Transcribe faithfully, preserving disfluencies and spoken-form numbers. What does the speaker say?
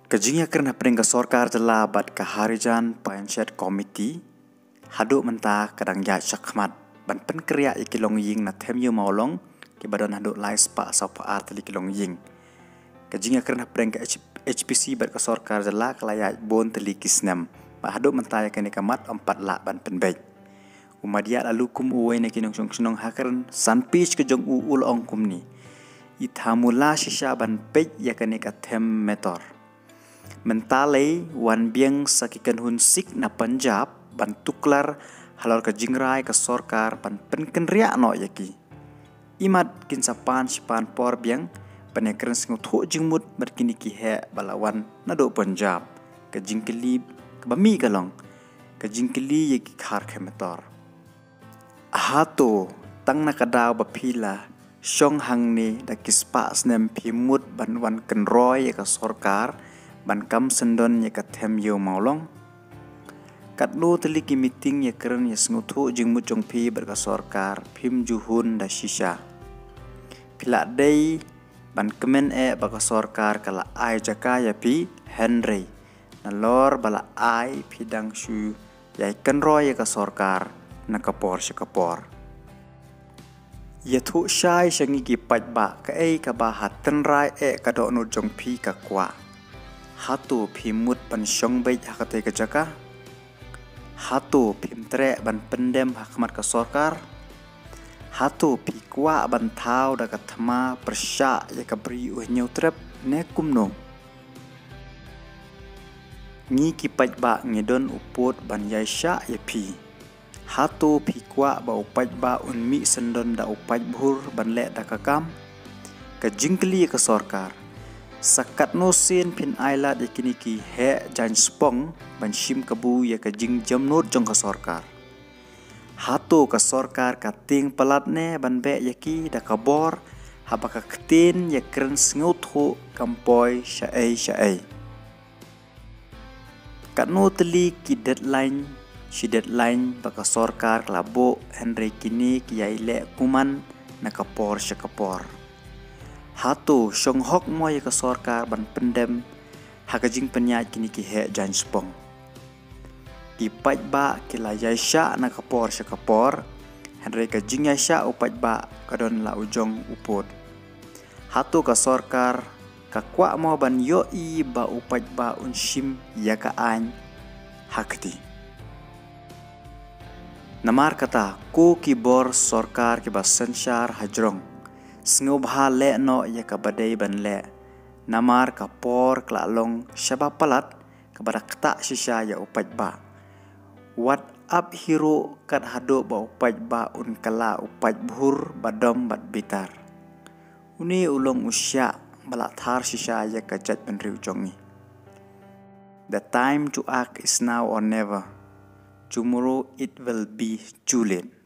Ka jingïakren hapdeng ka sorkar jylla bad ka Harijan Panchayat Committee haduh mynta ka dang ïaid shakhmat ban pynkynriah ïa ki longïing na Them Ïew Mawlong kiba don haduh lai spah saw phew ar tylli ki longïing. Ka jingïakren hapdeng ka H- HPC bad ka sorkar jylla ka la ïaid bun tylli ki snem bad haduh mynta ïa kane ka mat ym pat lah ban pynbeit. U Madiah Laloo kum uwei na ki nongshong shnong ha kren san page ka jong u u la ong kumne: I thamu la shisha ban peit ïa kane ka Them Metor. Mynta lei wan biang sa ki kynhun Sikh na Punjab ban tuklar halor ka jingrai ka sorkar ban pynkynriah noh ïa ki. Imat kin sa pan shi pan por biang ban ïakren sngewthuh jingmut bad kine ki heh ba la wan naduh Punjab. Ka jingkylli kaba mih ka long, ka jingkylli ïa ki khar khe Metor. Hato tang na ka daw ba phi la shong hangne da ki spah snem phi mut ban wan kynroi ïa ka sorkar ban kam syndon ïa ka Them Ïew Mawlong? Katno tylli ki meeting ïakren ïasngewthuh jingmut jong phi bad ka sorkar phim ju hun da shisha? Phi la dei ban kmen eh ba ka sorkar ka la ai jaka ïa phi, hynrei nalor ba la ai phi dang shu ïai kynroi ïa ka sorkar na ka por sha ka por. Ïathuh shai sha ngi ki paidbah kaei kaba ha tynrai eh ka dohnud jong phi ka kwah. Hato phi mut ban shong beit ha katei ka jaka? Hato phim treh ban pyndem ha khmat ka sorkar? Hato phi kwah ban thaw da ka thma pyrshah ïa ka bri u Hynñiewtrep ne kumno? Ngi ki paidbah ngi don u pud ban ïaishah ïa phi. Hato phi kwah ba u paidbah un mih syndon da u paidbhur ban leh da ka kam? Ka jingkylli ïa ka sorkar: sa katno sien phin ailad ïa kine ki heh jaiñ spong ban shim kabu ïa ka jingjemnud jong ka sorkar? Hato ka sorkar ka tieng palat ne ban beh ïa ki da ka bor haba ka ktien ïakren sngewthuh kam poi shaei shaei? Katno tylli ki deadline shi deadline ba ka sorkar ka la buh, hynrei kine ki ïai leh kumne na ka por sha ka por? Hato shong hok mo ïa ka sorkar ban pyndem ha ka jingpynïaid kine ki heh jaiñ spong? Ki paidbah ki la ïaishah na ka por sha ka por, hynrei ka jingïaishah u paidbah ka don la u jong u pud. Hato ka sorkar ka kwah mo ban ïohi ba u paidbah un shim ïa ka aiñ ha kti? Namar kata, ko ki bor sorkar kiba synshar hajrong, sngewbha leh noh ïa kaba dei ban leh, namar ka por ka la long shaba palat kaba da ktah shisha ïa u paidbah. Wat ap hi ruh kat haduh ba u paidbah un kylla u paidbhur ba dom bad bitar. Une u long u shiah ba la thar shisha ïa ka jaitbynriew jong ngi. The time to act is now or never. Tomorrow it will be too late.